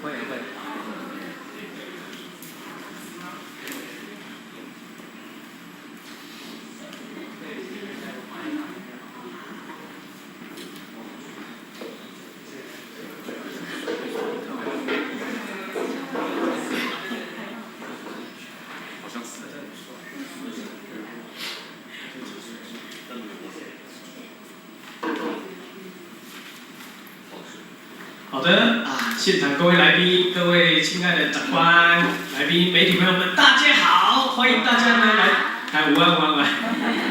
會會。好像是。好的啊，現場各位來賓、各位親愛的長官、來賓、媒體朋友們，大家好，歡迎大家呢來，來午安午安午安，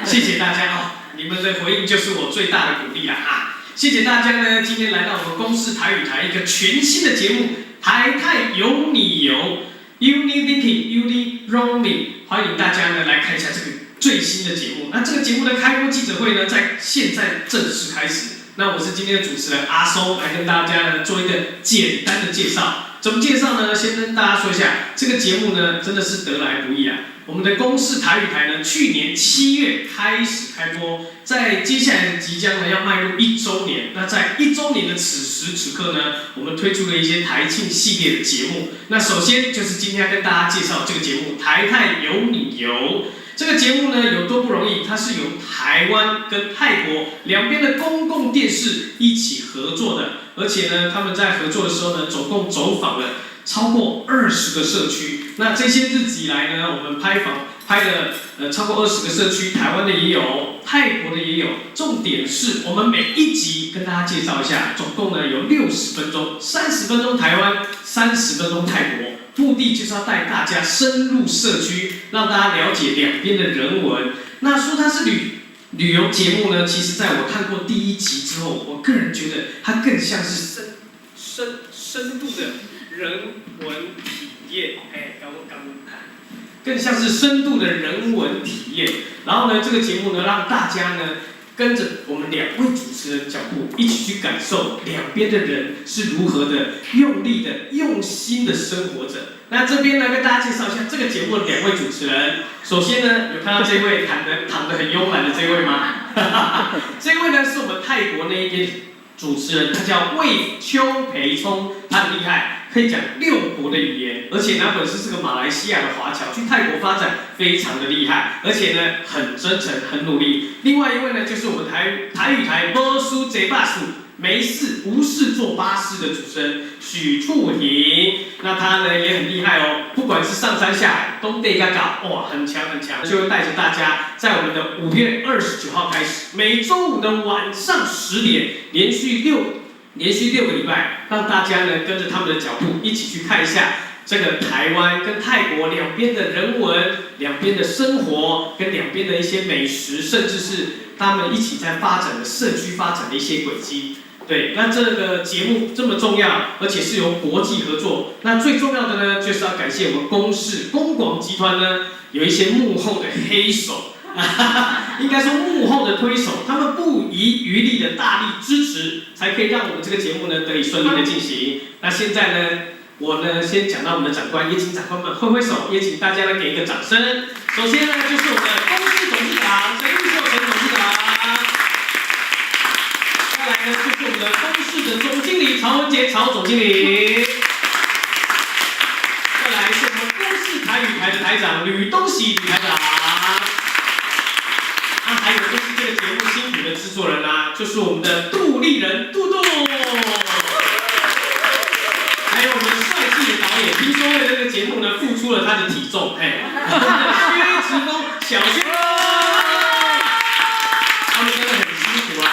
謝謝大家哦，你們的回應就是我最大的鼓勵啦啊！謝謝大家呢，今天來到我們公視台語台一個全新的節目《台泰有你遊》，有你 Thinking，有你 Roaming，歡迎大家呢來看一下這個最新的節目。那這個節目的開播記者會呢，在現在正式開始。那我是今天的主持人阿松，來跟大家呢做一個簡單的介紹。怎麼介紹呢？先跟大家說一下，這個節目呢真的是得來不易啊。我們的公視台語台呢，去年7月開始開播，在接下來即將呢要邁入一週年。那在一週年的此時此刻呢，我們推出了一些台慶系列的節目。那首先就是今天要跟大家介紹這個節目《台泰有你遊》。這個節目呢有多不容易？它是由台灣跟泰國兩邊的公共電視一起合作的，而且呢，他們在合作的時候呢，總共走訪了超過20個社區。那這些日子以來呢，我們拍訪拍了超過二十個社區，台灣的也有，泰國的也有。重點是我們每一集跟大家介紹一下，總共呢有60分鐘，三十分鐘台灣，三十分鐘泰國。目的就是要帶大家深入社區，讓大家了解兩邊的人文。那說它是旅遊節目呢，其實在我看過第一集之後，我個人覺得它更像是深度的人文體驗。哎，剛剛更像是深度的人文體驗。然後呢，這個節目呢，讓大家呢跟着我們兩位主持人腳步，一起去感受兩邊的人是如何的用力的、用心的生活着。那這邊呢，跟大家介紹一下這個節目的兩位主持人。首先呢，有看到這位躺得很慵懶的這位嗎？這位呢，是我們泰國那一邊主持人，他叫魏邱培聰，他很厲害，可以講6國的語言，而且呢，本身是個馬來西亞的華僑，去泰國發展非常的厲害，而且呢，很真誠，很努力。另外一位呢，就是我們台語台無事坐巴士，沒事無事坐巴士的主持人許處婷，那他呢也很厲害哦，不管是上山下海，東地嘎搞，哇，很強很強，就會帶着大家在我們的5月29號開始，每週五的晚上10點，連續6個禮拜，讓大家呢跟着他們的腳步一起去看一下這個台灣跟泰國兩邊的人文、兩邊的生活跟兩邊的一些美食，甚至是他們一起在發展的社區發展的一些軌跡。對，那這個節目這麼重要，而且是由國際合作。那最重要的呢，就是要感謝我們公視公廣集團呢，有一些幕後的黑手，應該說幕後的推手，他們不遺餘力的大力支持，才可以讓我們這個節目呢得以順利的進行。那現在呢，我呢先講到我們的長官，也請長官們揮揮手，也請大家呢給一個掌聲。首先呢，就是我們的公視董事長陳玉秀陳董事長。再來呢，就是我們的公視的總經理曹文傑曹總經理。再來是我們公視台語台的台長呂東喜呂台長。那還有就是這個節目辛苦的製作人啊，就是我們的杜麗人杜杜。還有我們帥氣的導演，聽說為了這個節目呢，付出了他的體重，嘿，我們的薛植峰小薛，他們真的很辛苦啊。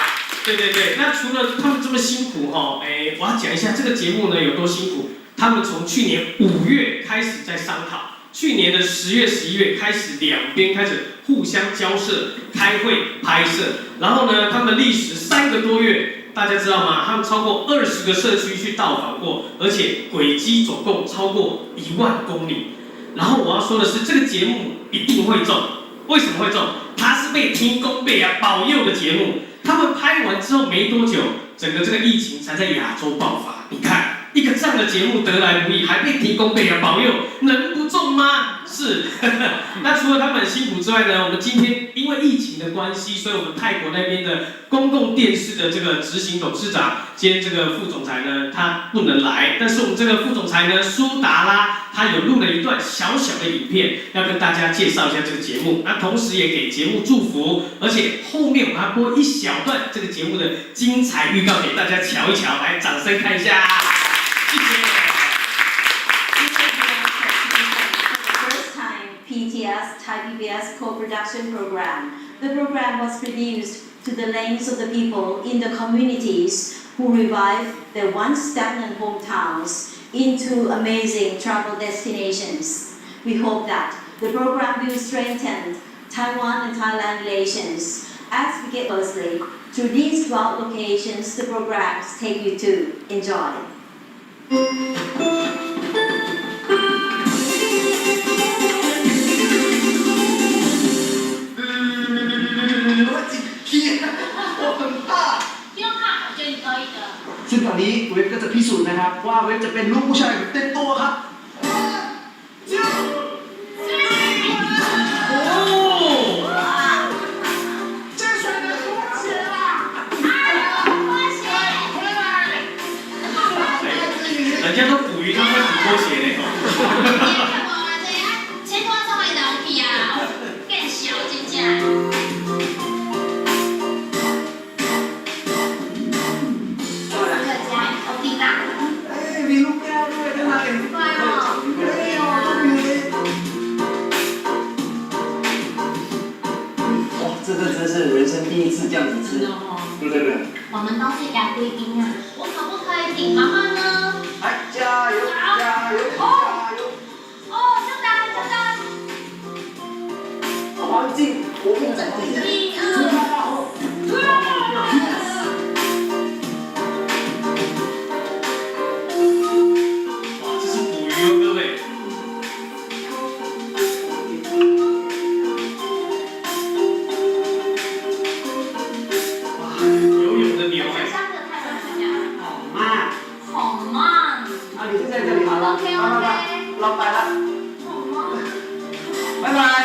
對對對，那除了他們這麼辛苦哈，哎，我要講一下這個節目呢有多辛苦。他們從去年5月開始在商討，去年的10月、11月開始兩邊開始互相交涉、開會、拍攝，然後呢，他們歷時3個多月。大家知道嗎？他們超過20個社區去到訪過，而且軌跡總共超過1萬公里。然後我要說的是，這個節目一定會中。為什麼會中？它是被天公伯啊保佑的節目。他們拍完之後沒多久，整個這個疫情才在亞洲爆發。你看，一个这样的节目得来不易，还被天公伯啊保佑，能不中吗？是。那除了他们很辛苦之外呢，我们今天因为疫情的关系，所以我们泰国那边的公共电视的这个执行董事长兼这个副总裁呢，他不能来。但是我们这个副总裁呢，苏达拉，他有录了一段小小的影片，要跟大家介绍一下这个节目。那同时也给节目祝福，而且后面我们还播一小段这个节目的精彩预告给大家瞧一瞧。来，掌声看一下，谢谢。 For the first time, PTS Thai PBS co-production program. The program was produced to the lanes of the people in the communities who revived their once stagnant hometowns into amazing travel destinations. We hope that the program will strengthen Taiwan and Thailand relations as we get closely to these 12 locations the programs take you to. Enjoy. 嗯，我紧张，我很怕。不用怕，我覺得你可以的。 ซึ่งตอนนี้เวฟก็จะพิสูจน์นะครับ ว่าเวฟจะเป็นลูกผู้ชายแบบเต็มตัวครับ 哦，这选的拖鞋啦！拖鞋。回来！人家都捕魚，他們會捕拖鞋嘞。這拖上面流去啊，變小真正。客家欧弟吧。 เอ้ยมีลูกแก้วด้วยข้างใน 乖哦。 เฮ้ยลูกมี 哇，这个真是人生第一次这样子吃，真的哦。对对对。我們都是養貴賓啊，我可不可以頂媽媽呢？来，加油加油加油！哦，就打就打。环境，我们在一二。哇，這是捕魚哦，各位。哇，游泳的牛哎。上個太陽怎樣？ หอมมาก 好慢。 อ่ะเดี๋ยวจะ在这里好了 OK OK。 เราไปละ 好慢。 บ๊ายบาย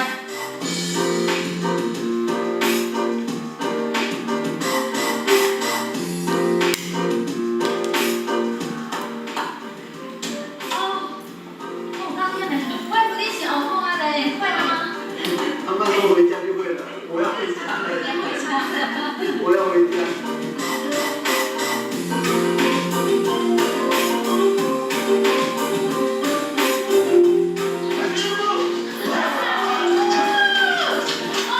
哦，我剛聽的，喂，不你是學講啊嘞，會了嗎？他們說回家就會了，我要回家了，你回家。我要回家。哦，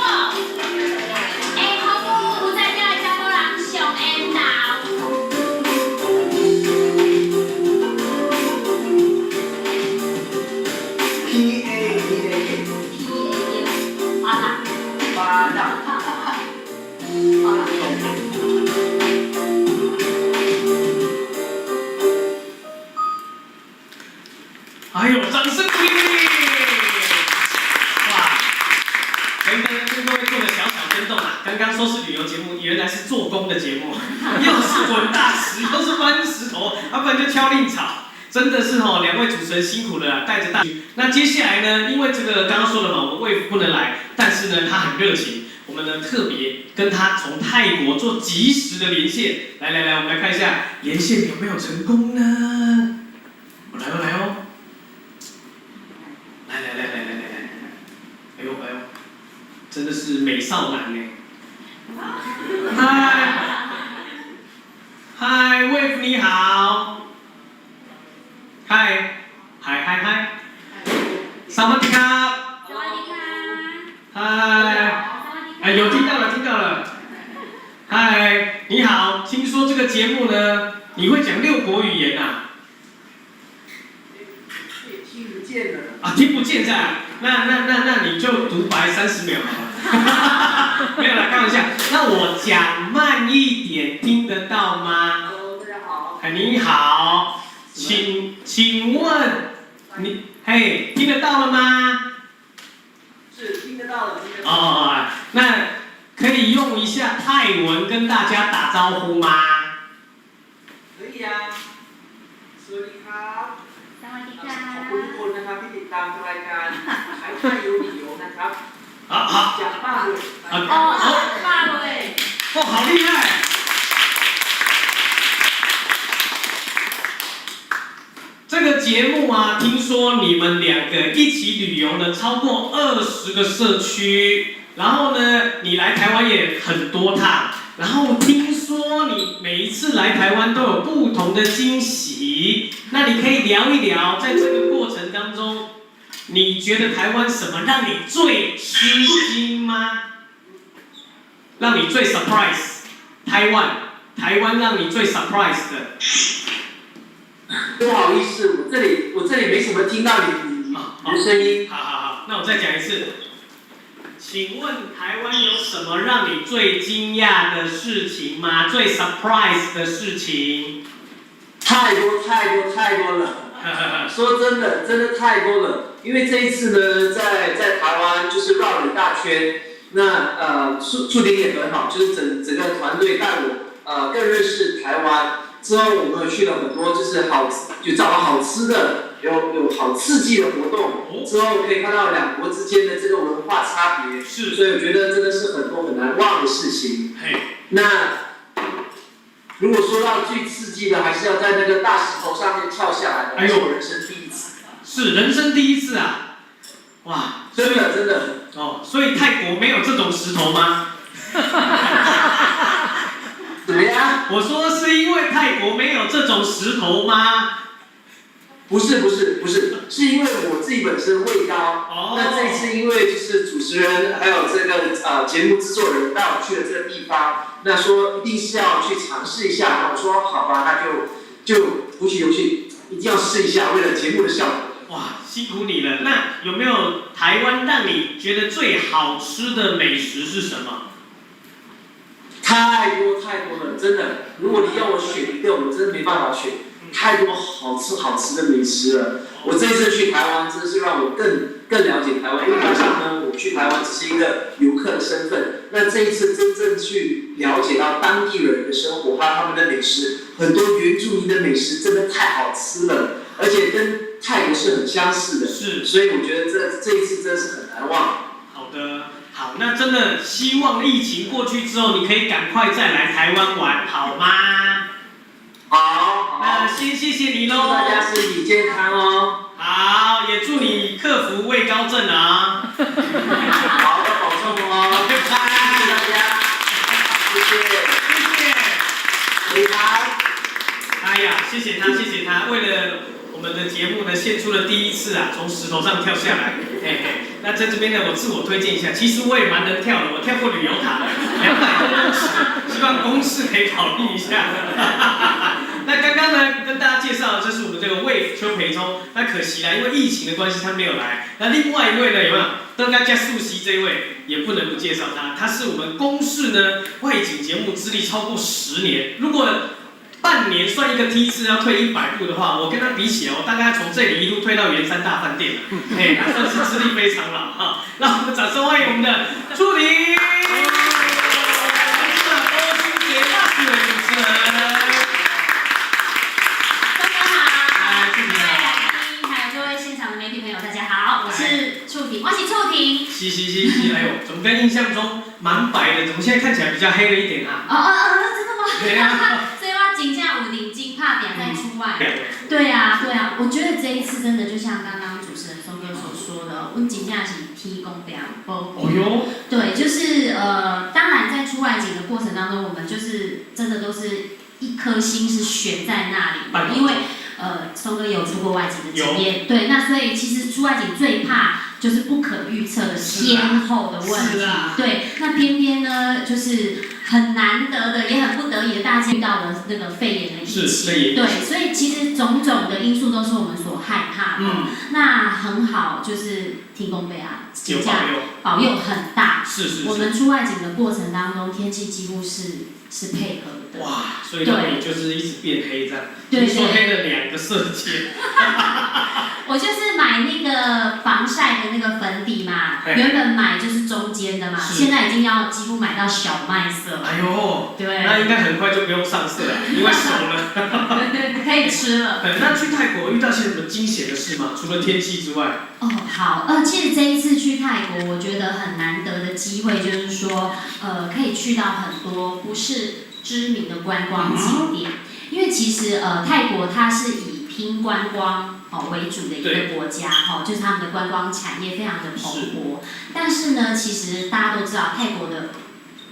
哎，好不，有在遮的查某人上緣投。 P A D A K P A U，巴达， 巴达。巴達。哎呦，掌聲鼓勵鼓勵！哇，跟跟各位做個小小跟動啊！剛剛說是旅遊節目，原來是做工的節目，又是滾大石，又是搬石頭，啊，不然就敲藺草，真的是哦，兩位主持人辛苦了啊，帶着大。那接下來呢？因為這個剛剛說了嘛，我們衛福不能來，但是呢，他很熱情，我們呢特別跟他從泰國做即時的連線。來來來，我們來看一下連線有沒有成功呢？我來哦來哦。來來來來來來來，哎呦哎呦，真的是美少男呢！嗨嗨，魏夫你好，嗨嗨嗨嗨，薩瓦迪卡，สวัสดีค่ะ 嗨，สวัสดีค่ะ 哎，有聽到了聽到了，嗨，你好，聽說這個節目呢，你會講六國語言啊？聽不見了。啊，聽不見在，那你就獨白30秒好了，沒有啦，開玩笑。那我講慢一點，聽得到嗎？ Hello，大家好。哎，你好，請問你嘿聽得到了嗎？是聽得到了，聽得到。哦，那可以用一下泰文跟大家打招呼嗎？可以啊。สวัส สวัสดีค่ะ ขอบคุณทุกคนนะครับที่ติดตามรายการขายไทย有理由นะครับ 好好 จากป้าเลย 好哦，爸喂，哦，好厉害！这个节目啊，听说你们两个一起旅游了超过20个社区，然后呢，你来台湾也很多趟，然后听说你每一次来台湾都有不同的惊喜，那你可以聊一聊，在这个过程当中，你觉得台湾什么让你最吃惊吗？让你最 surprise？台湾，台湾让你最 surprise 的。不好意思，我这里没什么听到你的声音。好好好，那我再讲一次。请问台湾有什么让你最惊讶的事情吗？最 surprise 的事情？太多太多太多了。说真的，真的太多了。因为这一次呢，在台湾就是绕了一大圈，那触点也很好，就是整个团队带我更认识台湾。之后我们去了很多就是好就找了好吃的，有好刺激的活动。之后可以看到两国之间的这个文化差别，所以我觉得真的是很多很难忘的事情。那如果说到最刺激的，还是要在那个大石头上面跳下来的，哎呦是我人生第一次。是人生第一次啊！哇，真的真的。哦，所以泰国没有这种石头吗？怎么样？我说是因为泰国没有这种石头吗？不是不是不是，是因为我自己本身畏高。那这一次因为就是主持人还有这个节目制作人带我去了这个地方，那说一定是要去尝试一下。那我说好吧，那就鼓起勇气一定要试一下，为了节目的效果。哇，辛苦你了。那有没有台湾让你觉得最好吃的美食是什么？太多太多了，真的。如果你要我选一个，我真的没办法选。太多好吃好吃的美食了。我这次去台湾，真的是让我更了解台湾。因为平常呢，我去台湾只是一个游客的身份。那这一次真正去了解到当地人的生活，还有他们的美食，很多原住民的美食真的太好吃了，而且跟泰国是很相似的。所以我觉得这一次真的是很难忘。好的，好，那真的希望疫情过去之后，你可以赶快再来台湾玩，好吗？好，那先谢谢你喽，祝大家身体健康哦。好，也祝你克服畏高症啊。好的，保重哦。拜拜，谢谢大家，谢谢，谢谢。回答。哎呀，谢谢他，谢谢他，为了我们的节目呢，献出了第一次啊，从石头上跳下来。嘿嘿，那在这边呢，我自我推荐一下，其实我也蛮能跳的，我跳过旅游塔200多公尺，希望公视可以考虑一下。那刚刚呢，跟大家介绍，这是我们这个 Wave 邱培聪，那可惜啦，因为疫情的关系，他没有来。那另外一位呢，有没有？登家加素熙这一位，也不能不介绍他，他是我们公视呢外景节目资历超过10年，如果半年算一个梯次，要退100步的话，我跟他比起来，我大概从这里一路退到圆山大饭店了，嘿，他算是资历非常老哈。让我们掌声欢迎我们的助理，欧心杰大学的主持人。大家好，哎，各位来宾，还有各位现场的媒体朋友，大家好，我是触婷，我是触婷。是是是是，哎呦，怎么跟印象中蛮白的，怎么现在看起来比较黑了一点啊？哦哦哦，真的吗？对啊。所以我真正有认真拍拼在出外。对啊，对啊，我觉得这一次真的就像刚刚主持人松哥所说的，我们真正是天公伯保哦哟。对，就是当然在出外景的过程当中，我们就是真的都是一颗心是悬在那里，因为松哥有出过外景的经验，对，那所以其实出外景最怕就是不可预测的天候的问题，对，那偏偏呢就是很难得的，也很不得已的，大家遇到了那个肺炎的疫情，对，所以其实种种的因素都是我们所害怕的。那很好，就是天公伯啊，有保佑，保佑很大。是。我们出外景的过程当中，天气几乎是配合的。哇，所以你就是一直变黑这样，对，说黑了2个色阶。我就是买那个防晒的那个粉底嘛，原本买就是中间的嘛，现在已经要几乎买到小麦色。哎呦，对，那应该很快就不用上色了，因为熟了，可以吃了。那去泰国遇到些什么惊险的事吗？除了天气之外？哦，好，其实这一次去泰国，我觉得很难得的机会，就是说，可以去到很多不是知名的观光景点，因为其实泰国它是以拼观光为主的一个国家，哈，就是他们的观光产业非常的蓬勃。但是呢，其实大家都知道，泰国的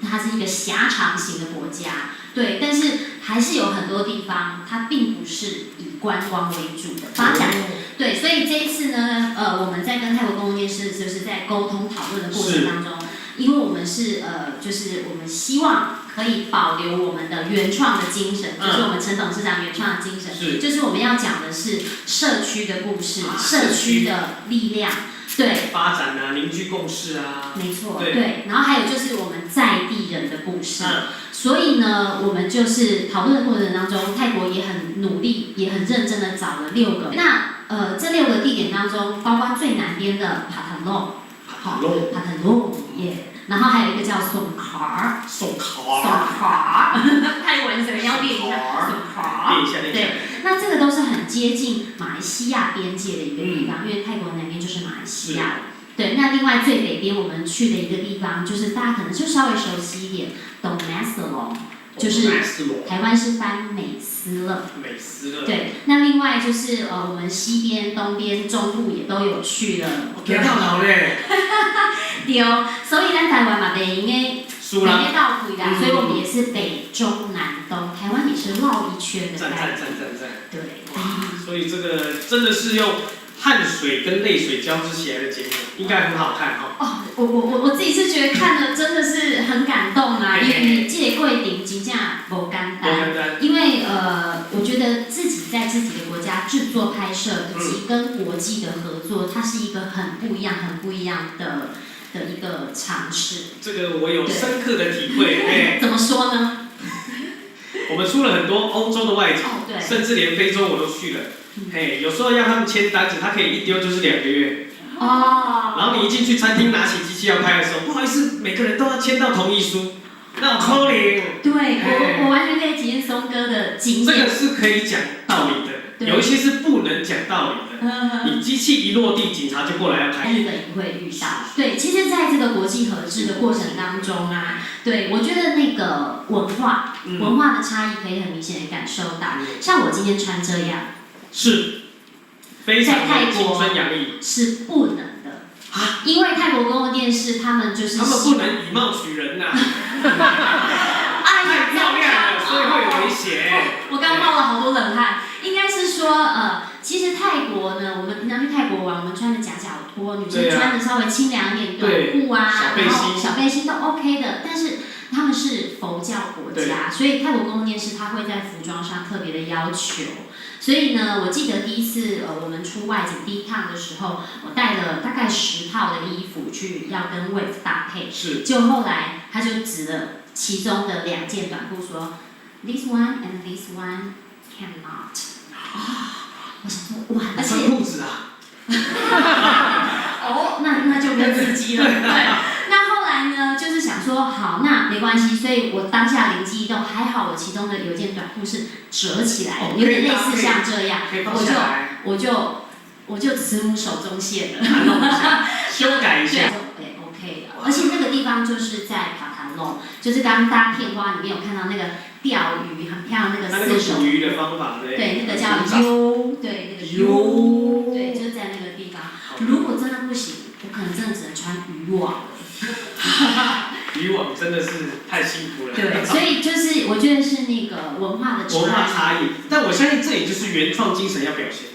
它是一个狭长型的国家，对，但是还是有很多地方它并不是以观光为主的发展，对，所以这一次呢，我们在跟泰国公共电视就是在沟通讨论的过程当中，因为我们是就是我们希望可以保留我们的原创的精神，就是我们陈董事长原创的精神，就是我们要讲的是社区的故事，社区的力量，对，发展啊，凝聚共识啊，没错，对，然后还有就是我们在地人的故事，所以呢，我们就是讨论的过程当中，泰国也很努力，也很认真的找了六个，那这六个地点当中，包括最南边的帕塔洛，帕塔洛，帕塔洛耶，然后还有一个叫宋卡尔，宋卡尔，宋卡尔，泰文怎么要练一下？宋卡尔，练一下，练一下。对，那这个都是很接近马来西亚边界的一个地方，因为泰国南边就是马来西亚了。对，那另外最北边我们去的一个地方，就是大家可能就稍微熟悉一点，Don m a s l o 就是台湾是翻美斯乐。美斯乐。对，那另外就是我们西边、东边、中部也都有去了。行到老咧。对，所以咱台湾嘛，袂用的，袂用斗开啦，所以我们也是北中南东，台湾也是绕一圈的。赞赞赞赞赞。对。所以这个真的是用汗水跟泪水交织起来的节目，应该很好看哈。哦，我自己是觉得看了真的是很感动啊，因为这个过程真正无简单。因为我觉得自己在自己的国家制作拍摄以及跟国际的合作，它是一个很不一样、很不一样的一个尝试。这个我有深刻的体会。哎，怎么说呢？我们出了很多欧洲的外景，甚至连非洲我都去了。嘿，有时候要他们签单子，他可以一丢就是2个月。哦。然后你一进去餐厅，拿起机器要拍的时候，不好意思，每个人都要签到同意书，那有可能。对，我完全可以体验松哥的经验。这个是可以讲道理的，有一些是不能讲道理的。你机器一落地，警察就过来要拍。日本也会遇到。对，其实在这个国际合制的过程当中啊，对，我觉得那个文化的差异可以很明显的感受到。像我今天穿这样。是，非常在泰国青春洋溢，是不能的啊，因为泰国公共电视他们就是他们不能以貌取人呐，太漂亮了，所以会有危险。我刚冒了好多冷汗，应该是说其实泰国呢，我们平常去泰国玩，我们穿的夹脚拖，女生穿的稍微清凉一点，短裤啊，然后小背心都 OK 的，但是他们是佛教国家，所以泰国公共电视它会在服装上特别的要求。所以呢，我记得第一次我们出外景第一趟的时候，我带了大概10套的衣服去要跟 Wave 搭配。就后来他就指了其中的两件短裤说，This one and this one cannot。啊，我想说哇，而且穿裤子啊。哦，那就更刺激了。对。那后来呢，就是想说好，那没关系，所以我当下灵机一动，还好我其中的有一件短裤是折起来的，有点类似像这样，我就慈母手中线了，修改一下，对，OK 的。而且那个地方就是在帕塔隆，就是刚刚大家片花里面有看到那个钓鱼很漂亮那个四手捕鱼的方法，对，对，那个叫悠，对，那个悠，对，就是在那个地方。如果真的不行，我可能真的只能穿渔网了。渔网真的是太辛苦了。对，所以就是我觉得是那个文化的文化差异，但我相信这也就是原创精神要表现，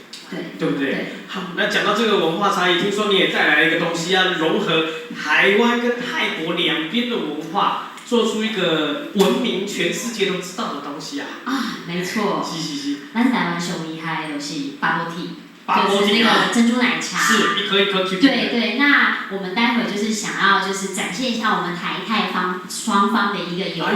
对不对？对。好，那讲到这个文化差异，听说你也带来一个东西，要融合台湾跟泰国两边的文化，做出一个闻名全世界都知道的东西啊！啊，没错。是是是。咱台湾上厉害就是 bubble tea。就是那个珍珠奶茶，是一颗一颗。对对，那我们待会就是想要就是展现一下我们台泰方双方的一个友好。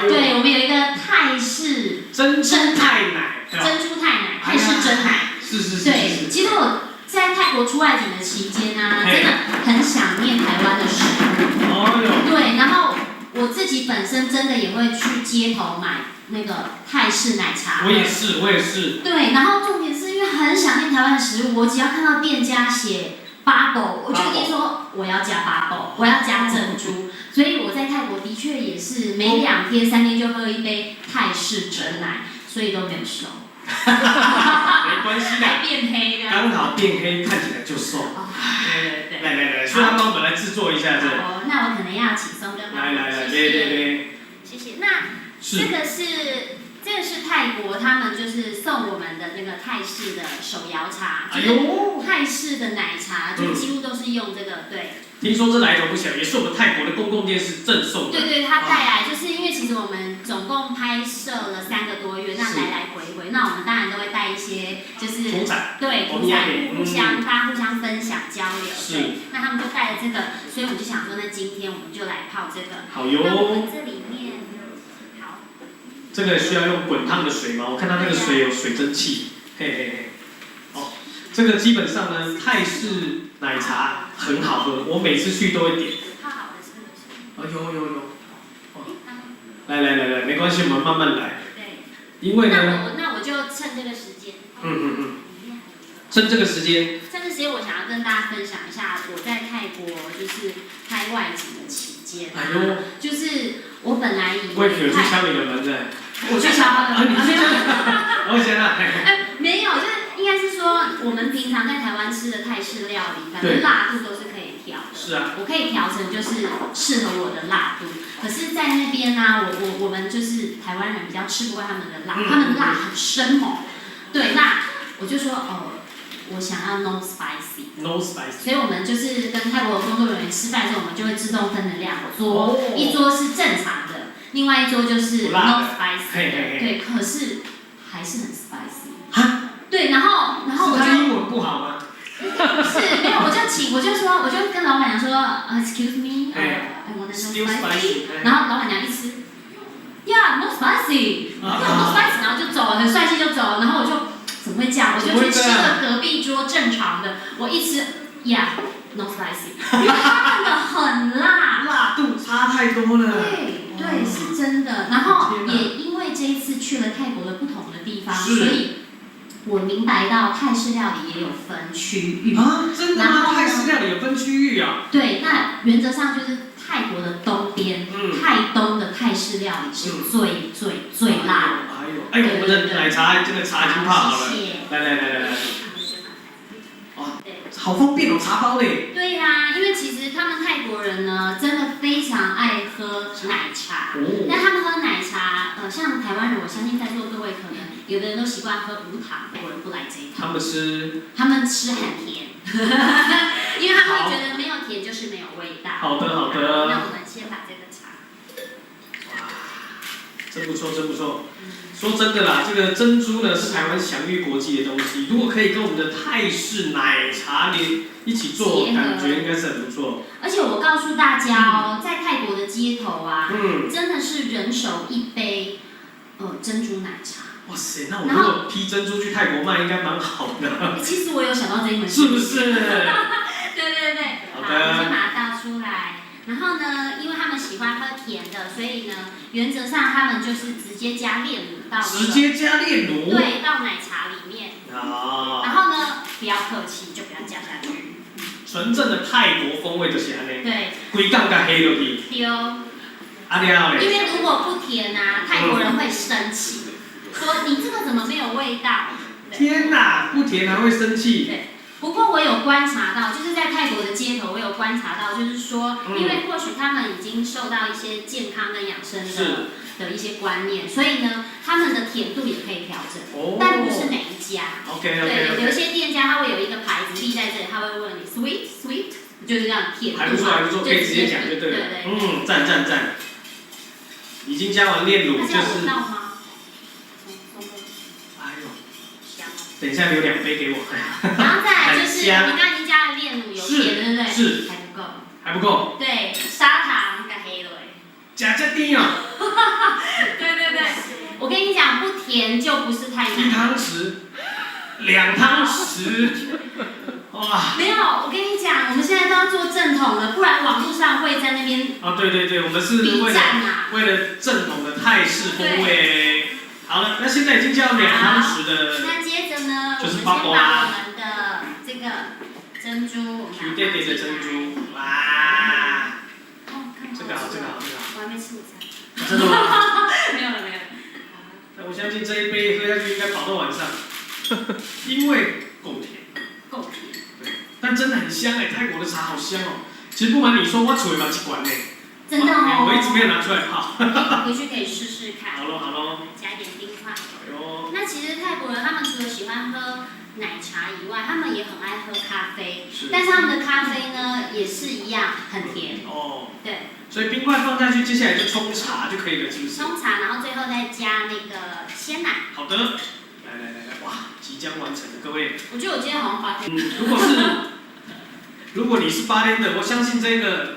对，我们有一个泰式珍珠泰奶，珍珠泰奶，泰式珍奶。是是是。对，其实我在泰國出外景的期間啊，真的很想念台灣的食物。哦喲，對，然後我自己本身真的也會去街頭買那個泰式奶茶。我也是，我也是。對，然後重點是因為很想念台灣的食物，我只要看到店家寫 bubble，我就一定說我要加 bubble，我要加珍珠。所以我在泰國的確也是每2天3天就喝一杯泰式珍奶，所以都沒有瘦。沒關係的，還變黑的。剛好變黑，看起來就瘦。對對對。來來來，所以他幫我們來製作一下這。好，那我可能要請松哥幫來來來，對對對。謝謝。那這個是泰國他們就是送我們的那個泰式的手搖茶，哎呦，泰式的奶茶就幾乎都是用這個，對。聽說這來頭不小，也是我們泰國的公共電視贈送的。對對，他帶來就是因為其實我們總共拍攝了3個多月，那來來回回，那我們當然都會帶一些就是土產，對土產互相大家互相分享交流。是。對，那他們就帶了這個，所以我就想說，那今天我們就來泡這個。好喲。那我們這裡面，好。這個需要用滾燙的水嗎？我看到那個水有水蒸氣，嘿嘿嘿。哦，這個基本上呢，泰式奶茶很好喝，我每次去都會點。泡好了是不是？哦，有有有。哦，來來來來，沒關係，我們慢慢來。對。因為呢，那我就趁這個時間。趁這個時間。趁這個時間，我想要跟大家分享一下我在泰國就是拍外景的期間。哎呦。就是我本來以為。我有去敲你的門的。我去敲他的門。沒有。我先啦。哎，沒有，就是應該是說我們平常在台灣吃的泰式料理，反正辣度都是可以調的。是啊。我可以調成就是適合我的辣度。可是，在那邊呢，我們就是台灣人比較吃不慣他們的辣，他們辣很生猛。對，那我就說哦，我想要 no spicy。 No spicy。所以我們就是跟泰國的工作人員吃飯的時候，我們就會自動分成2桌，一桌是正常的，另外一桌就是 no spicy。對，可是還是很 spicy。哈？對，然後我就。他英文不好嗎？是，沒有，我就請，我就說，我就跟老闆娘說，Excuse me，I want no spicy。然後老闆娘一吃，Yeah，no spicy，no spicy，然後就走了，很帥氣就走了。然後我就怎麼會這樣？我就去吃了隔壁桌正常的，我一吃，Yeah，no spicy，因為他們的很辣，辣度差太多了。對對，是真的。然後也因為這一次去了泰國的不同的地方，所以我明白到泰式料理也有分區域啊，真的嗎？泰式料理有分區域啊？對，那原則上就是泰國的東邊，泰東的泰式料理是最最最辣的。哎呦，哎，我們的奶茶這個茶已經泡好了，來來來來來，哇，好方便哦，茶包嘞。對呀，因為其實他們泰國人呢，真的非常愛喝奶茶。那他們喝奶茶，像台灣人，我相信在座各位可能有的人都習慣喝無糖，泰國人不來這一套。他們吃。他們吃很甜，因為他們會覺得沒有甜就是沒有味道。好的好的。那我們先把這個茶。哇，真不錯真不錯。說真的啦，這個珍珠呢是台灣享譽國際的東西，如果可以跟我們的泰式奶茶連一起做，感覺應該是很不錯。而且我告訴大家哦，在泰國的街頭啊，真的是人手一杯，珍珠奶茶。哇塞，那我如果批珍珠去泰國賣，應該蠻好的。其實我有想到這一回事。是不是？對對對。好的。我先把它倒出來。然後呢，因為他們喜歡喝甜的，所以呢，原則上他們就是直接加煉乳到。直接加煉乳。對，到奶茶裡面。啊。然後呢，不要客氣，就給它加下去。純正的泰國風味就是按呢。對。規工共下落去。對。啊了咧。因為如果不甜啊，泰國人會生氣，說你這個怎麼沒有味道？天哪，不甜還會生氣。對。不過我有觀察到，就是在泰國的街頭，我有觀察到，就是說，因為或許他們已經受到一些健康跟養生的一些觀念，所以呢，他們的甜度也可以調整，但不是每一家。 對，有一些店家他會有一個牌子立在這裡，他會問你 sweet sweet，就是這樣甜度。還不錯，還不錯，可以直接講就對了。嗯，讚讚讚。已經加完煉乳就是。倒嗎？哎呦，等一下留2杯給我。然後再來就是你剛剛已經加了煉乳，有甜的，對不對？是。還不夠。還不夠。對，砂糖共下落。呷遮甜哦。對對對，我跟你講，不甜就不是太1湯匙，2湯匙。哇！沒有，我跟你講，我們現在都要做正統的，不然網絡上會在那邊啊，對對對，我們是比為了讚啊。為了正統的泰式風味。好了，那現在已經叫2湯匙的那接着呢，我就是們先把 bubble 啦我們的這個珍珠，我們 Q 點點的珍珠，哇！哦，看這個好，這個好，這個好。我還沒吃午餐。真的嗎？沒有了，沒有了。那我相信這一杯喝下去應該飽到晚上，因為夠甜。夠甜。對，但真的很香哎，泰國的茶好香哦。其實不瞞你說，我厝裡嘛一罐呢。真的哦。我一直沒有拿出來泡。回去可以試試看。好咯，好咯。加一點冰塊。哎呦。那其實泰國人他們除了喜歡喝奶茶以外，他們也很愛喝咖啡。是。但是他們的咖啡呢，也是一樣很甜。哦。對。所以冰塊放下去，接下來就沖茶就可以了，是不是？沖茶，然後最後再加那個鮮奶。好的。來來來來，哇，即將完成了，各位。我覺得我今天好像八天。嗯，如果你是bartender，我相信這個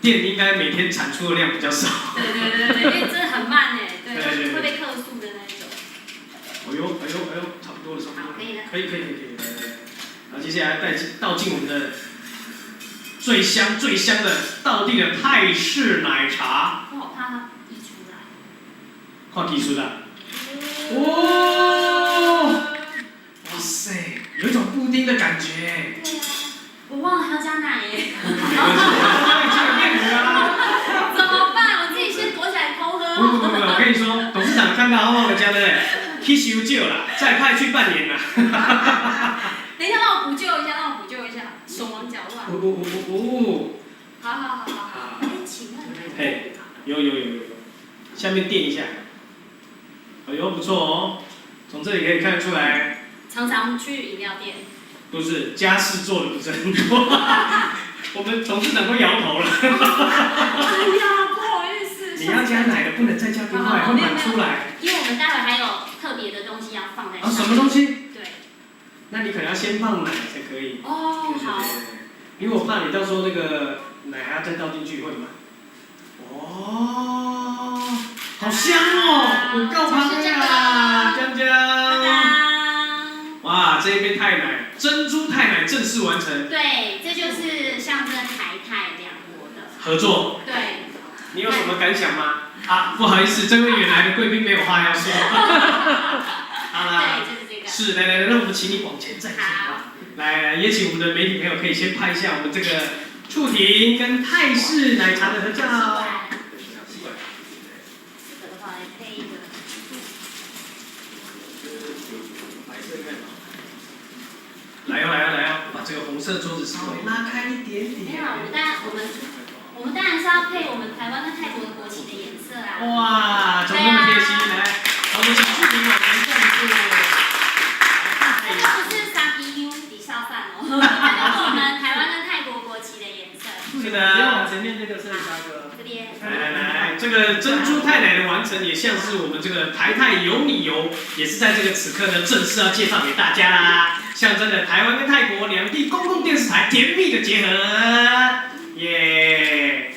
店應該每天產出的量比較少。對對對對，因為真的很慢哎，對，會被客訴的那種。哎呦哎呦哎呦，差不多了，差不多了。好，可以了。可以可以可以可以，來來來，然後接下來帶進倒進我們的最香最香的道地的泰式奶茶。我好怕它溢出來。看技術啦。哦，哇塞，有一種布丁的感覺。對啊，我忘了還要加奶耶。沒關係，我幫你加個麵糊啊。怎麼辦？我自己先躲起來偷喝。不不不不，我跟你說，董事長看到他忘了加，對不對？去修舊啦，再派去半年啦。等一下，讓我補救一下，讓我補救一下，手忙腳亂。哦哦哦哦。好好好好好。哎，請問。嘿，有有有有有，下面墊一下。哎呦，不錯哦，從這裡可以看得出來。常常去飲料店。不是，家事做的不是很多。我們董事長都搖頭了。哎呀，不好意思。你要加奶的，不能再加冰塊，會滿出來。因為我們待會還有特別的東西要放在上面。啊，什麼東西？對。那你可能要先放奶才可以。哦，好。因為我怕你到時候那個奶還要再倒進去會滿。哦，好香哦！有夠香啊，江江。哇，這一杯泰奶，珍珠泰奶正式完成。對，這就是象徵台泰兩國的合作。對。你有什麼感想嗎？啊，不好意思，這位遠來的貴賓沒有話要說。好啦，對，就是這個。是，來來來，那我們請你往前站一下，好吧？來來，也請我們的媒體朋友可以先拍一下我們這個觸婷跟泰式奶茶的合照。這個的話來配一個。來哦來哦來哦，把這個紅色桌子稍微拉開一點點。沒有，我們當然是要配我們台灣跟泰國的國旗的顏色啊。哇，怎麼那麼貼心？來，我們請觸婷往前站一步。這個不是三比妞底下散哦，這個是我們台灣跟泰國國旗的顏色。是的。不要往前面這個攝影大哥。這邊。來來來，這個珍珠泰奶的完成，也像是我們這個台泰有你遊，也是在這個此刻呢，正式要介紹給大家啦。象徵着台灣跟泰國兩地公共電視台甜蜜的結合，耶！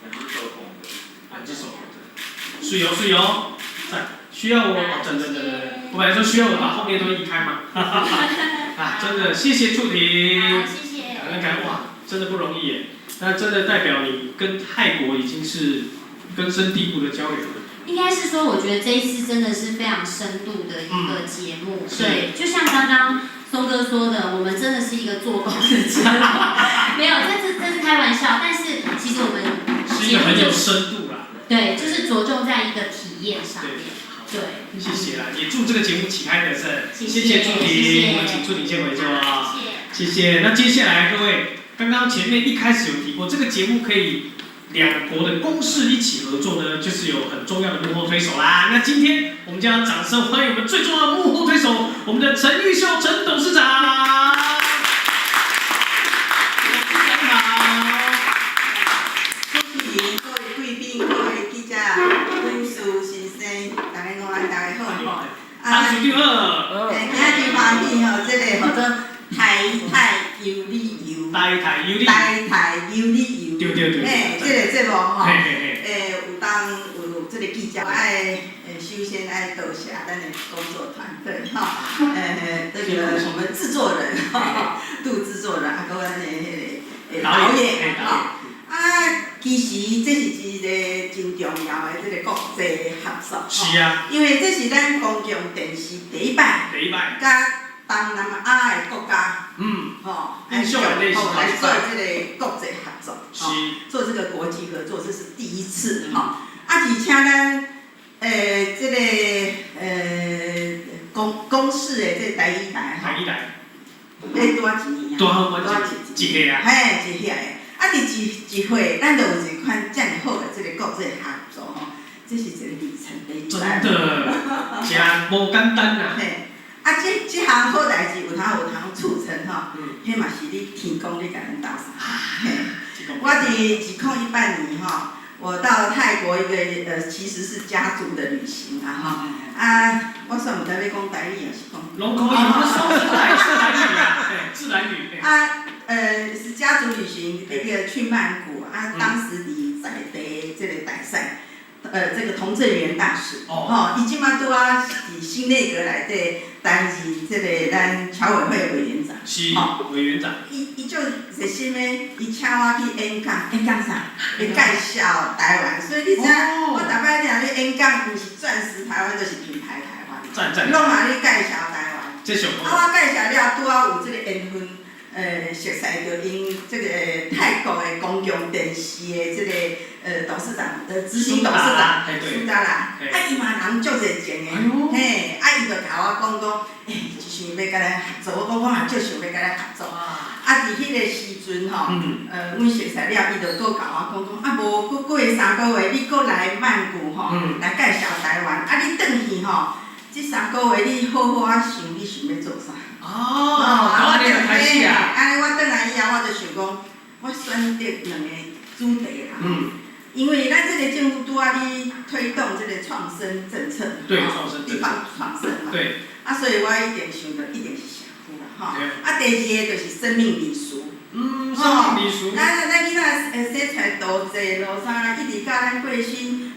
兩隻手捧著，兩隻手捧著，水哦水哦，在需要我，等等等等，我本來說需要我把後面都移開嘛，啊，真的謝謝觸婷，好，謝謝。感恩感恩，哇，真的不容易耶，那真的代表你跟泰國已經是根深蒂固的交流了。應該是說，我覺得這一次真的是非常深度的一個節目。對，就像剛剛松哥說的，我們真的是一個做工的節目，沒有，這是開玩笑。但是其實我們是一個很有深度啦。對，就是着重在一個體驗上面。對，謝謝啦，也祝這個節目旗開得勝。謝謝謝祝婷，我們請祝婷先回座。謝謝。那接下來各位，剛剛前面一開始有提過，這個節目可以兩國的公視一起合作呢，就是有很重要的幕後推手啦。那今天我們將掌聲歡迎我們最重要的幕後推手，我們的陳玉秀陳董事長。董事長好。主持人、各位貴賓、各位記者、女士、先生，大家午安，大家好吼。啊，董事長好。欸，今仔真歡喜吼，這個號做台泰有你遊。台泰有你。台泰有你遊。對對對。嘿，這個節目吼，嘿嘿嘿。欸，有當有這個記者愛，欸，首先愛多謝咱的工作團隊吼，這個我們製作人吼，杜製作人，啊，閣咱的彼個導演吼。啊，其實這是一個真重要的這個國際合作，是啊，因為這是咱公共電視第一擺，第一擺，佮東南亞的國家，吼，來做這個國際合作，做這個國際合作，這是第一次，吼。啊，而且咱，這個公視的這個台語台，台語台，欸，拄仔一年啊，拄好滿一歲啊，嘿，一歲的。啊，佇一歲，咱就有一款遮爾好的這個國際合作吼，這是一個里程碑。真的，真無簡單啊。嘿，啊，這項好代誌有通促成吼，彼嘛是你天公咧共咱鬥相。嘿，我佇2018年吼，我到泰國一個其實是家族的旅行啊吼，啊，我煞毋知欲講台語抑是講。攏可以，我們雙聲來自然語啊，自然語。啊，是家族旅行，一個去曼谷啊，當時佇在地這個大使，這個童振源大使，吼，伊這馬拄仔佇新內閣內底擔任這個咱僑委會委員長，是，委員長。伊足熱心的，伊請我去演講，演講啥？伊介紹台灣，所以你知影，我逐擺聽咧演講，毋是鑽石台灣，就是品牌台灣，攏嘛咧介紹台灣。這上啊，我介紹了，拄仔有這個緣分，熟似著𪜶這個泰國的公共電視的這個董事長，執行董事長蘇達拉，啊，伊嘛人足熱情的，嘿，啊，伊就共我講講，欸，伊想欲共咱合作，我講我嘛足想欲共咱合作。啊，佇彼個時陣吼，阮熟似了，伊就閣共我講講，啊，無閣過3個月，你閣來曼谷吼，來介紹台灣，啊，你轉去吼，這三個月你好好仔想，你想欲做啥？哦，啊，我轉開始啊！按呢，我轉來以後，我就想講，我選擇兩個主題啦。因為咱這個政府拄仔咧推動這個創生政策，對，創生地方創生嘛。對。啊，所以我一定想著一定是社區啦，吼。啊，第二個就是生命禮俗。生命禮俗。咱囡仔生出來多濟路啥，一直到咱過身，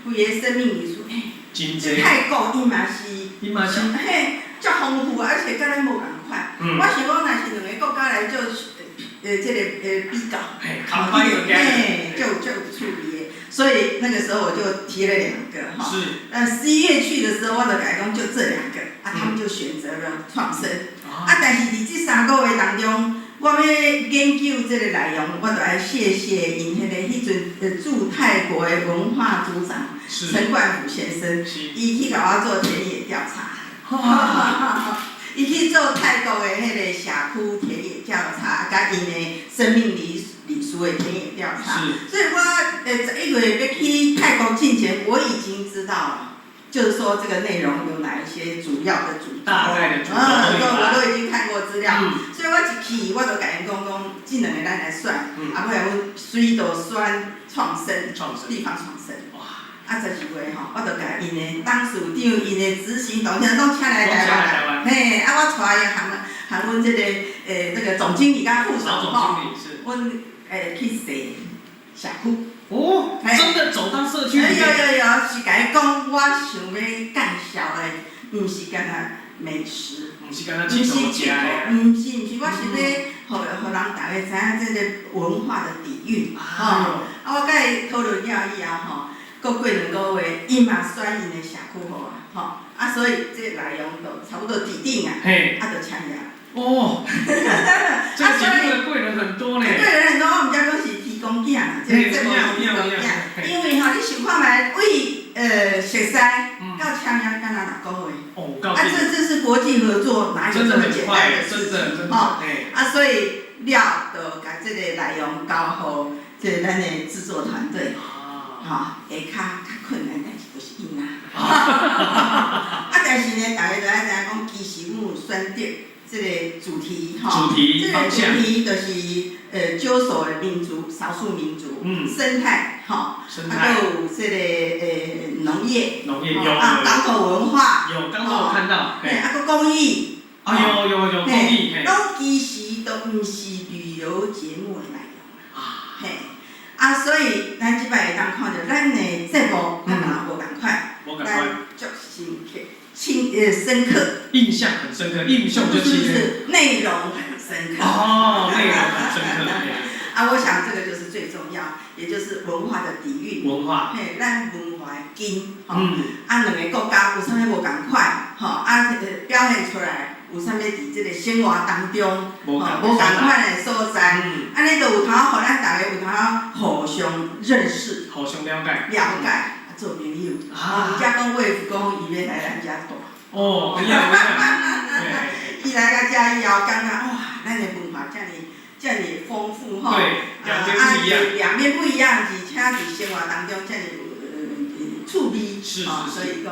規个生命禮俗，欸，真濟。泰國伊嘛是，伊嘛是。嘿，足豐富，而且佮咱無仝款。我想講，若是兩个國家來做，這個比較，嘿，就有趣味的。所以那個時候我就提了兩個哈。是。11月去的時候，我就共伊講就這兩個，啊，他們就選擇了創生。啊，但是佇這三個月當中，我欲研究這個內容，我就愛謝謝𪜶彼個彼陣駐泰國的文化組長陳冠甫先生，伊去共我做田野調查。伊去做泰國的彼個社區田野調查，佮𪜶的生命禮俗的田野調查。所以我11月欲去泰國進前，我已經知道了，就是說這個內容有哪一些主要的主軸，都我都已經看過資料，所以我一去我就共𪜶講講，這兩个咱來選，啊，尾仔阮隨就選創生，地方創生。啊，12月吼，我就共𪜶的董事長、𪜶的執行董事長攏請來台灣，嘿，啊，我帶伊含含阮這個這個總經理佮副總吼，阮去踅社區。哦，真的走到社區裡面。有有有，是共伊講，我想欲介紹的，毋是干焦美食，毋是干焦𨑨迌食的，毋是毋是，我是欲予予人逐家知影這个文化的底蘊，吼。啊，我佮伊討論了以後吼，閣過2個月，伊嘛選𪜶的社區予我，吼。啊，所以這內容就差不多佇頂啊，啊，就簽約。哦，這個節目的貴人很多呢。貴人很多，我毋知講是天公囝啦，這個節目是天公囝，因為吼，你想看覓，為熟似到簽約敢若6個月，哦，啊，這是國際合作，哪有這麼簡單的事情？吼，啊，所以了就共這個內容交予這個咱的製作團隊，吼，下跤較困難代誌就是𪜶啦。啊，但是呢，大家就愛知影講，其實阮有選擇這個主題，吼，這個主題就是九所的民族、少數民族，生態，吼，啊，閣有這個農業，農業有，啊，港口文化，有，剛剛我看到，嘿，啊，閣公益，啊，有有有公益，攏其實都毋是旅遊節目的內容啊，嘿，啊，所以咱這擺會當看著咱的節目佮別人無仝款。無仝款，咱足深刻、深刻。印象很深刻，印象不就是是是內容很深刻。哦，內容很深刻，啊，我想這個就是最重要，也就是文化的底蘊。文化，嘿，咱文化的根，吼，啊，兩个國家有啥物無仝款，吼，啊，表現出來有啥物佇這個生活當中，無吼，無仝款的所在，按呢就有通予咱逐个有通互相認識、互相了解，了解，啊，做朋友。啊，才講魏福講伊欲來咱遮住。哦，有影有影，伊來到遮以後，感覺哇，咱的文化遮爾遮爾豐富吼，對，兩邊不一樣，兩邊不一樣，而且佇生活當中遮爾有趣味，吼，所以講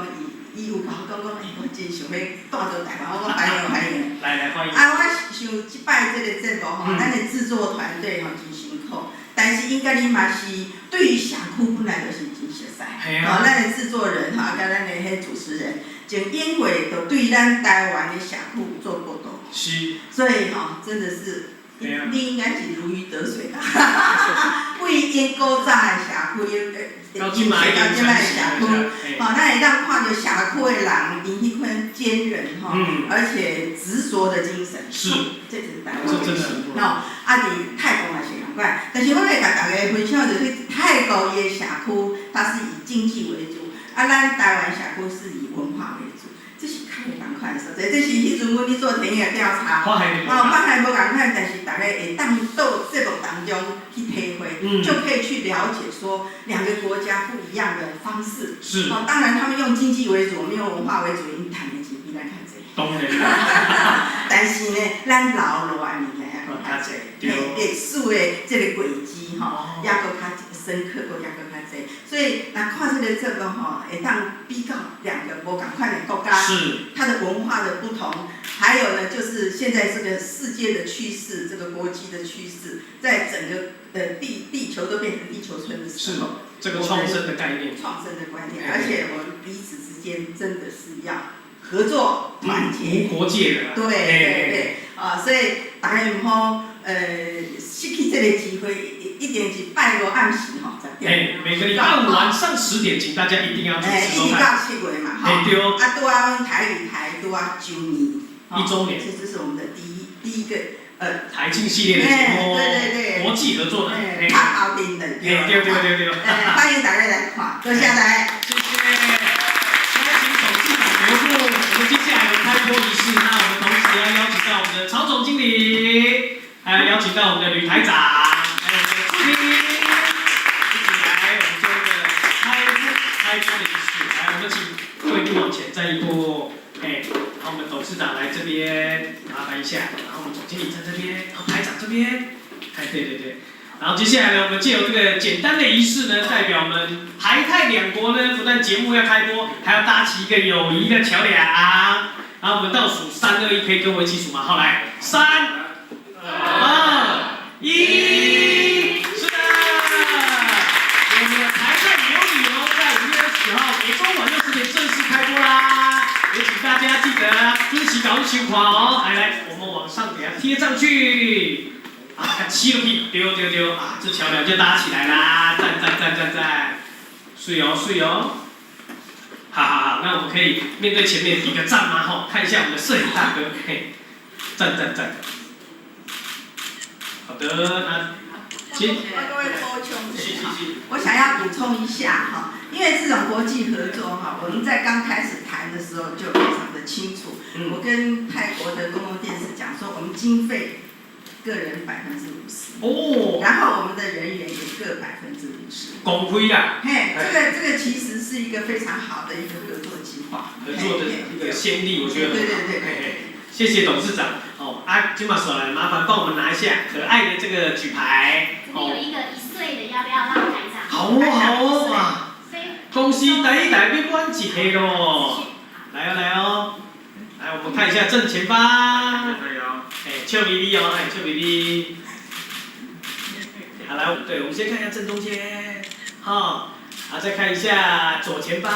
伊有共我講講，欸，我真想欲蹛倒台灣，我講歡迎歡迎，來來歡迎。啊，我想這擺這個節目吼，咱的製作團隊吼真辛苦，但是𪜶家己嘛是對於社區本來就是真熟似，吼，咱的製作人吼，佮咱的彼主持人，就因為就對咱台灣的社區有做報導，所以吼，真的是，你應該是如魚得水啦，為𪜶古早的社區，到這擺的社區，吼，咱會當看著社區的人，𪜶彼款堅韌吼，而且執著的精神，這是台灣的吼，啊，佇泰國嘛是仝款，但是我欲共大家分享就是泰國伊的社區，它是以經濟為主，啊，咱台灣社區是以文化為主，這是較無仝款的所在。這是彼陣阮咧做田野調查，發現哦，發現無仝款，但是大家會當到節目當中去體會，就可以去了解說兩個國家不一樣的方式。是。哦，當然他們用經濟為主，我們用文化為主，𪜶趁的錢比咱較濟。當然。但是呢，咱留落來的物件猶閣較濟，歷史的這個軌跡吼，猶閣較深刻，閣猶閣較濟。所以，若看這個節目吼，會當比較兩個無仝款的國家，它的文化的不同，還有呢，就是現在這個世界的趨勢，這個國際的趨勢，在整個地球都變成地球村的時候，這個創生的概念，創生的觀念，而且我們彼此之間真的是要合作團結，無國界的，對對對，啊，所以大家毋好失去這個機會，一定是拜五暗時吼10點。哎，每個禮拜五晚上10點，請大家一定要準時收看。一直到7月嘛，吼。啊，拄仔阮台語台拄仔周年。 1週年。這是我們的第一個台慶系列的節目，對對對，國際合作的，拍後面的，對對對對。歡迎大家來看，多謝大家。謝謝。請董事長留步，我們接下來有開播儀式，那我們同時要邀請到我們的曹總經理，還要邀請到我們的呂台長，還有我們的助理，一起來，我們做一個開播的儀式。來，我們請貴賓往前站一步，哎，然後我們董事長來這邊，麻煩一下，然後我們總經理站這邊，然後台長這邊，哎，對對對。然後接下來呢，我們借由這個簡單的儀式呢，代表我們台泰兩國呢，不但節目要開播，還要搭起一個友誼的橋梁。然後我們倒數三二一，可以跟我一起數嗎？好，來，3、2、1，是的，我們的台泰有理由在5月29號每週晚上10點正式開播啦！也請大家記得準時𠢕收看哦。來來，我們往上給它貼上去。啊，看七個屁，丟丟丟啊！這橋梁就搭起來啦，讚讚讚讚讚，水哦水哦，好好好，那我們可以面對前面比個讚嗎？吼，看一下我們的攝影大哥，嘿，讚讚讚。好的，那，請，各位補充一下，我想要補充一下哈，因為這種國際合作哈，我們在剛開始談的時候就非常的清楚。我跟泰國的公共電視講說，我們經費。個人50%，哦，然後我們的人員也各50%，公開啊，嘿，這個其實是一個非常好的一個合作計劃，合作的一個先例，我覺得，對對對，謝謝董事長，哦，啊，金馬手來，麻煩幫我們拿一下可愛的這個舉牌，這邊有一個1歲的，要不要讓台長？好哦好哦哇，恭喜台台變滿一歲咯，來哦來哦，來我們看一下正前方。哎，笑眯眯哦，哎，笑眯眯。好，來，對，我們先看一下正中間，好，好，再看一下左前方，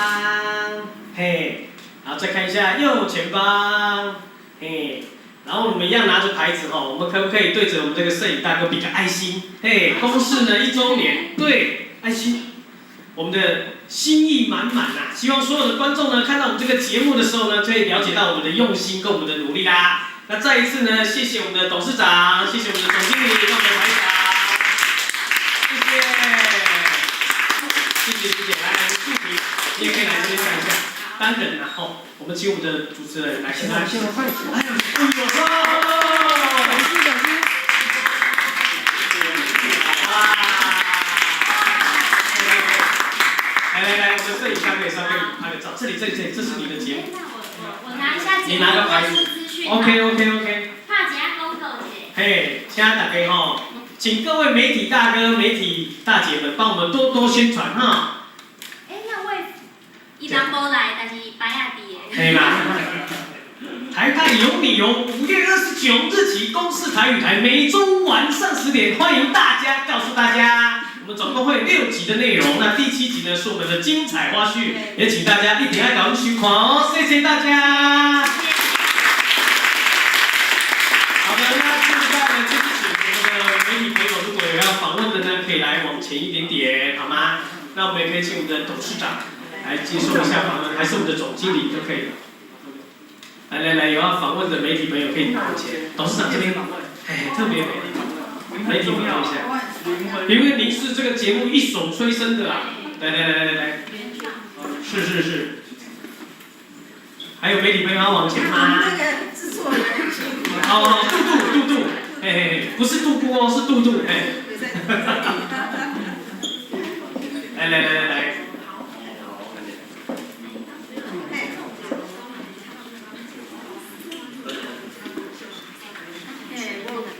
嘿，然後再看一下右前方，嘿，然後我們一樣拿着牌子哈，我們可不可以對着我們這個攝影大哥比個愛心？嘿，公視呢1週年，對，愛心，我們的心意滿滿吶。希望所有的觀眾呢，看到我們這個節目的時候呢，可以了解到我們的用心跟我們的努力啦。那再一次呢，謝謝我們的董事長，謝謝我們的總經理跟我們的台長，謝謝，謝謝謝謝，來，素婷，你也可以來這邊站一下，單人然後我們請我們的主持人來先來。現在快起來！哎呦，哎呦，小心小心！哇！來來來，我們攝影大哥也稍微拍個照，這裡這裡這裡，這是你的節目。那我拿一下節目你拿個牌子播出資訊。 OK。拍一下廣告者。嘿，請大家吼，請各位媒體大哥、媒體大姐們幫我們多多宣傳哈。欸，那位伊人無來，但是牌仔佇的。嘿啦。台泰有你遊，5月29日起，公視台語台每週晚上10點，歡迎大家告訴大家，我們總共會有6集的內容，那第7集呢是我們的精彩花絮，也請大家一定要趕緊收看哦，謝謝大家。好的，那現在呢，就是請我們的媒體朋友，如果有要訪問的呢，可以來往前一點點，好嗎？那我們也可以請我們的董事長來接受一下訪問，還是我們的總經理都可以。來來來，有要訪問的媒體朋友可以往前，董事長這邊訪問，哎，特別媒體訪問一下，因為您是這個節目一手催生的啊，來來來來來，是是是，還有媒體朋友要往前嗎？這個製作人哦，杜杜杜杜，嘿嘿，不是杜姑哦，是杜杜，哎，來來來來來。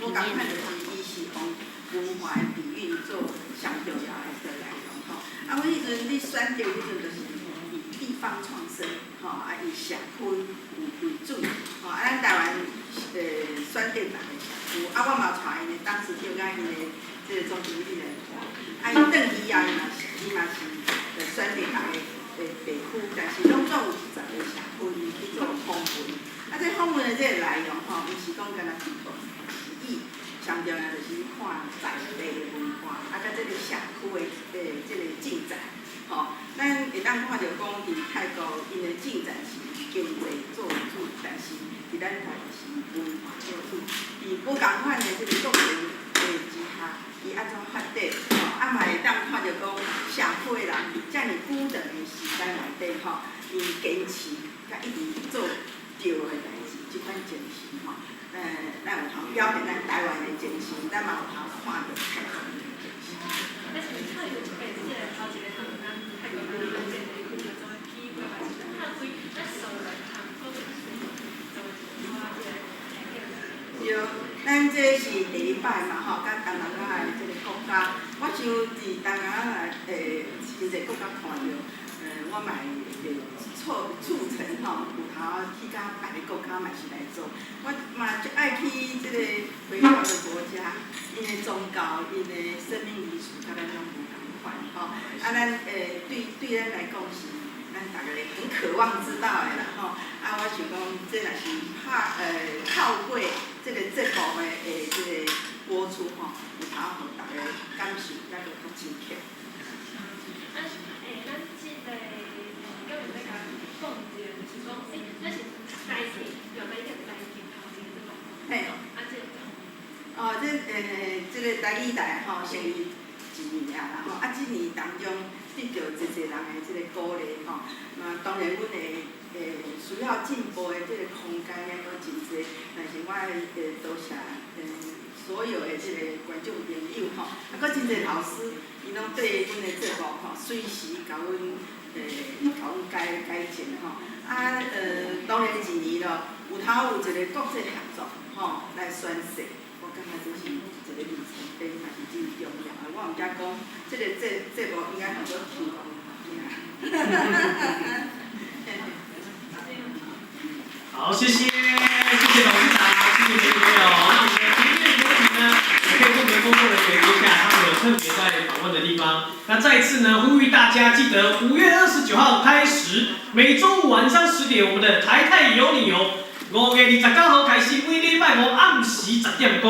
我感覺就是伊是講文化的底蘊做上重要的一個內容吼。啊，阮彼陣咧選擇彼陣就是以地方創生吼，啊以社區為主吼。啊，咱台灣選擇逐個社區，啊，我嘛帶𪜶的董事長佮𪜶的這個總經理來看。啊，伊轉去以後，伊嘛是選擇逐個地區，但是攏總有10個社區伊去做訪問。啊，這訪問的這個內容吼，毋是講干焦去報。上重要就是看在地的文化，啊，佮這個社區的這個進展，吼，咱會當看著講，佇泰國𪜶的進展是經濟做主，但是佇咱台灣是文化做主。佇無仝款的這個國情的之下，伊按怎發展，吼，啊嘛會當看著講，社區的人佇遮爾久長的時間內底，吼，伊堅持佮一直做對的代誌，這款精神，吼。咱有通表現咱台灣的精神，咱嘛有通看著泰國的精神。但是特有一擺，這個頭一個可能咱泰國咱咱這地區就做機會嘛，是拍開咱所有人通講做一寡這個體驗。對，咱這是第一擺嘛吼，佮東南亞的這個國家，我想佇東南亞真濟國家看著，我嘛會促成吼，有通去到別个國家嘛是來做。我嘛足愛去這個回教的國家，𪜶的宗教、𪜶的生命儀式，佮咱攏無仝款吼。啊，咱對咱來講是，咱逐个很渴望知道的啦吼。啊，我想講，這若是透過這個節目的這個播出吼，有通予逐个感受猶閣較深刻。啊，咱這個今日欲共講一下，就是講，咱是台語，用台語台語頭前這個。嘿。啊，這個。哦，這個台語台吼，成立一年啊啦吼，啊，這年當中得著濟濟人的這個鼓勵吼，嘛當然阮會需要進步的這個空間猶閣真濟，但是我會多謝所有的這個觀眾朋友吼，啊，閣真濟老師，伊攏對阮的節目吼，隨時共阮改進吼。啊，當然一年咯，有通有一個國際合作吼來宣示，我感覺這是一個里程碑，嘛是真重要的。我毋敢講，這個節目應該叫做天公。好，謝謝，謝謝董事長，謝謝媒體朋友。那我們的平面媒體呢，也可以跟我們的工作人員約下，他們有特別在訪問的地方。那再一次呢，呼籲大家記得5月29號開始，每週五晚上10點，我們的台泰有你遊，5月29號開始，每禮拜五暗時10點。